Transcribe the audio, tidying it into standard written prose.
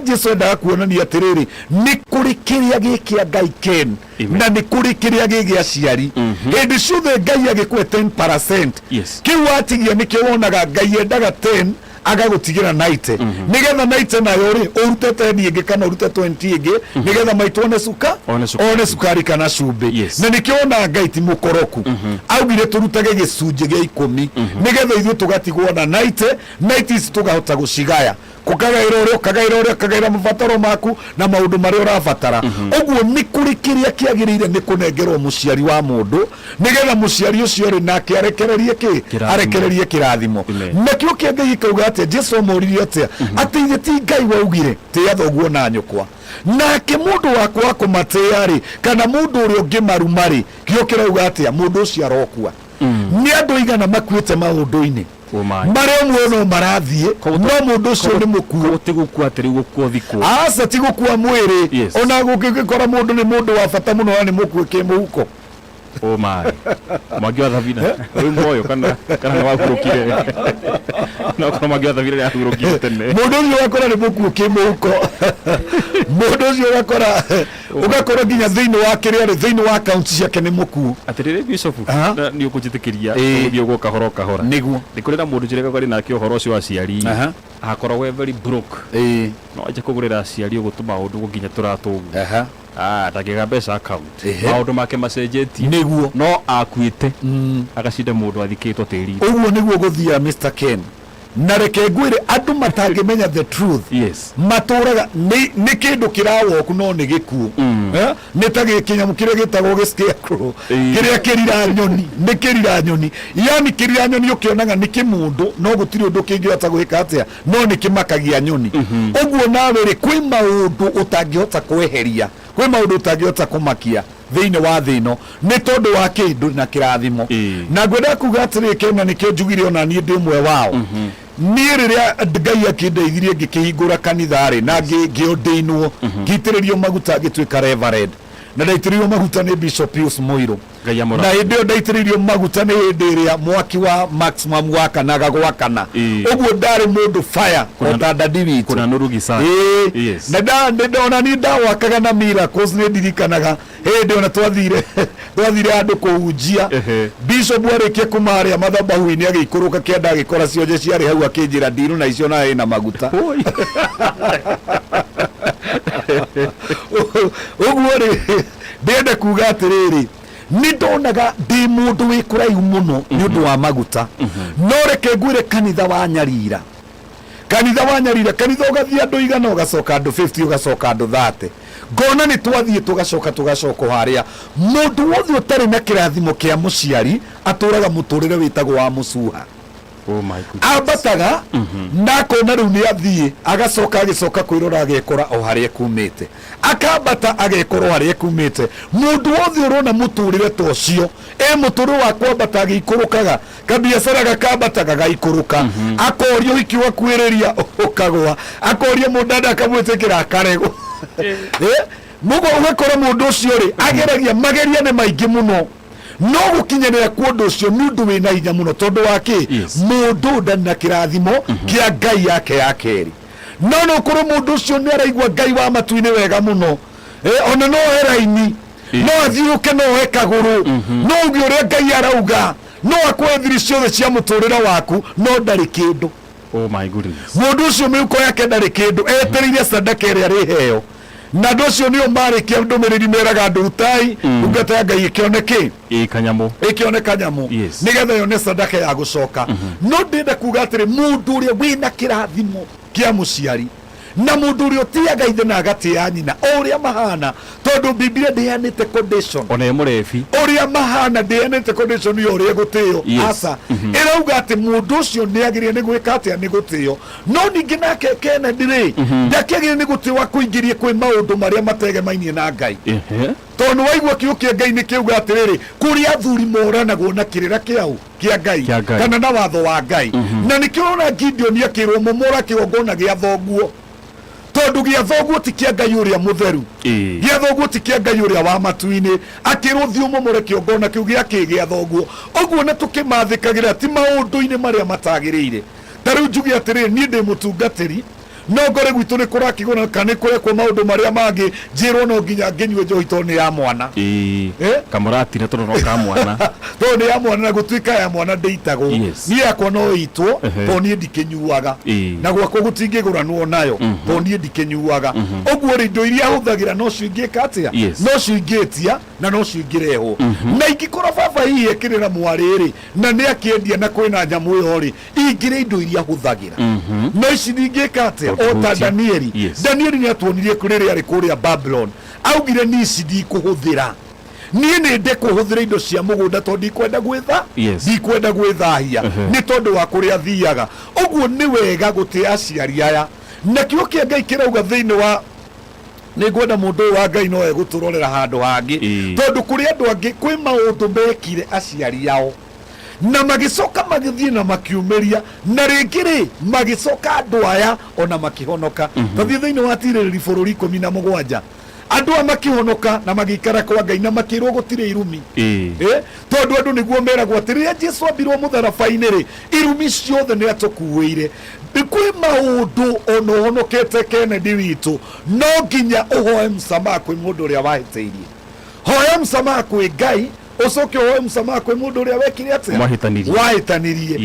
Jesu endaga kuonania atĩrĩrĩ, nĩ kũrĩ kĩrĩa gĩ kĩa Ngai Ken, Amen. na nĩ kũrĩ kĩrĩa gĩ gĩa aciari. Hĩndĩ ciothe Ngai agĩkũhe 10%, kĩu watigia nĩkĩo wonaga Ngai endaga 10 agagũtigĩra 90, nĩgetha 90 nayo rĩ ũrute 10 ĩngĩ kana ũrute 20 ĩngĩ, nĩgetha maitũ one cuka One cukari. one cukari kana cumbĩ. Na nĩkĩo wonaga Ngai ti mũkoroku, augire tũrutage gĩcunjĩ gĩa 10, nĩgetha ithuĩ tũgatigwo na 90, 90 ici tũkahota gũcigaya, kũkagaĩra ũrĩa ũkagaĩra ũrĩa ũkagaĩra mabataro maku na maũndũ marĩa ũrabatara. Ũguo nĩ kũrĩ kĩrĩa kĩagĩrĩire nĩ kũnengerwo mũciari wa mũndũ, nĩgetha mũciari ũcio rĩ nake arekererie kĩ? Kĩrathimo. Arekererie kĩrathimo. Amen. Nakĩo kĩa Ngai gĩkauga atĩa? Jesu amoririe atĩa? Atĩ ithe ti Ngai waugire tĩa thoguo na nyũkwa, nake mũndũ wakwa wa kũmatĩa rĩ, kana mũndũ ũrĩa ũngĩmaruma rĩ, kĩo kĩrauga atĩa? Mũndũ ũcio arokua. Nĩ andũ aigana makuĩte maũndũ-inĩ Oh my. marĩa ũmwe no marathiĩ, no mũndũ ũcio nĩ mũkuũ. Koguo ti gũkua atĩ rĩu gũkua ũthikwo. Aca, ti gũkua mwĩrĩ. Ona gũkĩgĩkora mũndũ nĩ mũndũ wa bata mũno na nĩ mũkuũ kĩmũhuko. Oh my. Mwangi wa Thabina wĩ muoyo kana nĩ wahurũkire? No korwo Mwangi wa Thabina nĩ ahurũkire tene. Mũndũ ũcio ũgakora nĩ mũkuũ kĩmũhuko. Mũndũ ũcio ũgakora nginya thĩinĩ wa kĩrĩa rĩ, thĩinĩ wa akaunti ciake nĩ mũkuũ. Atĩrĩrĩ Bishop, na nĩ ũkũnjĩtĩkĩria tũgũthiĩ ũguo kahora o kahora. Nĩguo. Nĩ kũrĩ na mũndũ njĩrĩga arĩ nake ũhoro ũcio wa aciari. Akoragwo e very broke. No anjie kũgũrĩra aciari ũguo tũmaũndũ ũguo nginya tũratũ ũguo. Ah, ndangĩiga mbeca account. Maũndũ make macenjetie. No akuĩte agacinda mũndũ athikĩtwo tĩri-inĩ. Ũguo nĩguo gũthiaga, Mr Ken. Na reke ngwĩre, andũ matangĩmenya the truth, matũraga nĩ kĩndũ kĩrawoku no nĩ gĩkuũ. Eh? Nĩ ta kĩnyamũ kĩrĩa gĩtagwo gĩ scarecrow, kĩrĩa kĩrira nyoni, nĩ kĩrira nyoni, yani kĩrira nyoni ũkĩonaga nĩ kĩmũndũ no gũtirĩ ũndũ kĩngĩhota gwĩka atĩa, no nĩ kĩmakagia nyoni. Ũguo nawe rĩ, kwĩ maũndũ ũtangĩhota kweheria, kwĩ maũndũ ũtangĩhota kũmakia thĩinĩ wa thĩ ĩno nĩ tondũ wa kĩndũ na kĩrathimo. Na ngwendaga kuga atĩrĩ, Kena, nĩkĩo njugire ona niĩ ndĩ ũmwe wao. Niĩ rĩrĩa Ngai akĩndeithirie ngĩkĩhingũra kanitha rĩ, na ngĩordainwo, ngĩitĩrĩrio maguta ngĩtuĩka reverend, na ndaitĩrĩirio maguta nĩ Bishop Pius Mũirũ. Ngai amũrathime. Na hĩndĩ ĩyo ndaitĩrĩirio maguta nĩ hĩndĩ ĩrĩa mwaki wa maximum wakanaga gwakana. Ũguo ndarĩ mũndũ fire o ta dadi witũ. Kuna nuru gicani. Na ona niĩ ndawakaga na miracles. Nĩ ndirikanaga hĩndĩ ona twathire handũ kũhunjia, bishop arĩkia kuma harĩa mathabahu-inĩ agĩikũrũka kĩanda agĩkora cionje ciarĩ hau, akĩnjĩra ndirũ na icio na ĩna maguta. Ũguo rĩ, ndĩrenda kuga atĩrĩrĩ, nĩ ndonaga ndĩ mũndũ wĩ kũraihu mũno nĩ ũndũ wa maguta. No reke ngwĩre, kanitha wa Nyarira, kanitha wa Nyarira, kanitha ũgathiĩ andũ 100, ũgacoka andũ 50, ũgacoka andũ 30, ngona nĩ twathiĩ tũgacoka tũgacoka o harĩa. Mũndũ wothe ũtarĩ na kĩrathimo kĩa mũciari atũraga mũtũrĩre wĩtagwo wa mũcuha. Oh my goodness. Ambataga na akona rĩu nĩ athiĩ, agacoka agĩcoka kwĩrora agekora o harĩa ekumĩte, akambata agekora o harĩa ekumĩte. Mũndũ wothe ũrona mũtũrĩre ta ũcio e mũtũrĩre wa kwambata agĩikũrũkaga, kabiacara gakambata gagaikũrũka, akoria ũhiki ũgakuhĩrĩria ũkagwa, akoria mũndanda akamwĩtĩkĩra akaregwo. Mũguo ũgakora mũndũ ũcio rĩ ageragia mageria nĩ maingĩ mũno, no gũkinyanĩra kwa ũndũ ũcio nĩ ũndũ wĩna hinya mũno. Tondũ wa kĩ? Mũndũ ndarĩ na kĩrathimo kĩa Ngai yake ya kerĩ. No ũkorwo mũndũ ũcio nĩ araigua Ngai wa matu-inĩ wega mũno, ona no oe raini, no athiũke, no oe kagũrũ, no uge ũrĩa Ngai arauga, no akũhe thiri ciothe cia mũtũrĩre waku, no ndarĩ kĩndũ. Oh my goodness. Mũndũ ũcio mĩhuko yake ndarĩ kĩndũ, etereire sadaka ĩrĩa arĩheo. Na andũ acio nĩo marĩkia ndũmĩrĩri meraga andũ rutai ndungata ya Ngai ĩkĩone kĩ? Ĩ kanyamũ. Ĩkĩone kanyamũ, nĩgetha yone sadaka ya gũcoka. No ndĩrenda kuga atĩrĩ, mũndũ ũrĩa wĩna kĩrathimo kĩa mũciari na mũndũ ũrĩa ũtĩaga ithe na agatĩa nyina o ũrĩa mahana, tondũ Biblia ndĩheanĩte condition. Ona e mũrebi. Ũrĩa mahana, ndĩheanĩte condition ya ũrĩa gũtĩo. Aca, ĩrauga atĩ mũndũ ũcio nĩ agĩrĩire nĩ gwĩka atĩa? Nĩ gũtĩo. No ningĩ nake Kennedy rĩ, ndakĩagĩrĩire nĩ gũtĩo akũingĩrie kwĩ maũndũ marĩa mategemainie na Ngai. Tondũ nĩ waigua kiugo kĩa Ngai nĩ kĩuga atĩrĩrĩ, kũrĩ athuri moranagwo na kĩrĩra kĩaũ? Kĩa Ngai. Kĩa Ngai. Kana na watho wa Ngai. Na nĩkĩo ũrona Gideoni akĩrwo momora kĩgongona gĩa thoguo, tondũ gĩa thoguo ti kĩa Ngai ũrĩa mũtheru. Gĩa thoguo ti kĩa Ngai ũrĩa wa matu-inĩ. Akĩrwo thiĩ ũmomore kĩgongona kĩu gĩa kĩ? Gĩa thoguo. Ũguo na tũkĩmathĩkagĩra ti maũndũ-inĩ marĩa matagĩrĩire. Ta rĩu njuge atĩrĩrĩ, niĩ ndĩ mũtungatĩri, No ngore gwitũ nĩ kũrakĩgũra kana nĩ kũrekwo maũndũ marĩa mangĩ, njĩrwo no nginya ngĩnyue njohi tondũ nĩ ya mwana. Ĩĩ. Eh? Kamũratira tondũ no ka mwana. Tondũ nĩ ya mwana na gũtuĩka ya mwana ndĩitagwo. Yes. Niĩ yakwa no ĩitwo Ehe. tondũ niĩ ndikĩnyuaga. Ĩĩ. Na gwakwa gũtingĩgũranwo nayo tondũ niĩ ndikĩnyuaga. Ũguo rĩ, indo iria hũthagĩra nocio ingĩka atĩa? Yes. Nocio ingĩtia na nocio ingĩrehwo. Na ingĩkorwo baba hihi ekĩrĩ na mwarĩ rĩ, na nĩ akĩendia na kwĩna nyamũ ĩyo rĩ, ingĩrĩa indo iria hũthagĩra. No ici ndingĩka atĩa? O ta Ũngĩhutia. Danieli. Yes. Danieli nĩ atuonirie rĩrĩa arĩ kũrĩa Babylon. Augire niĩ ici ndikũhũthĩra. Niĩ nĩ nde kũhũthĩra indo cia mũgũnda tondũ ndikwenda gwĩtha Yes. ndikwenda gwĩthahia nĩ tondũ wa kũrĩa thiaga. Ũguo nĩ wega gũtĩa aciari aya. Na kiugo kĩa Ngai kĩrauga thĩinĩ wa nĩ ngwenda mũndũ ũyũ wa Ngai no egũtũrorera handũ hangĩ. Ĩĩ. Tondũ kũrĩ andũ angĩ kwĩ maũndũ mekire aciari ao na magĩcoka magĩthiĩ na makiumĩria na rĩngĩ rĩ magĩcoka andũ aya ona makĩhonoka. Tathiĩ thĩinĩ wa tirĩrĩri bũrũri 17 andũ aya makĩhonoka na magĩikara kwa Ngai na makĩrwo gũtirĩ irumi. Ĩĩ. Tondũ andũ nĩguo meragwo atĩ rĩrĩa Jesu ambirwo mũtharaba-inĩ rĩ, irumi ciothe nĩ atũkuĩire. Kwĩ maũndũ ona ũhonokete Kennedy witũ no nginya ũhoe msamaha kwĩ mũndũ ũrĩa wahĩtĩirie. Hoya msamaha kwĩ Ngai, ũcoke ũhoe msamaha kwĩ mũndũ ũrĩa wekire atĩa? Mwahĩtanirie. Wahĩtanirie.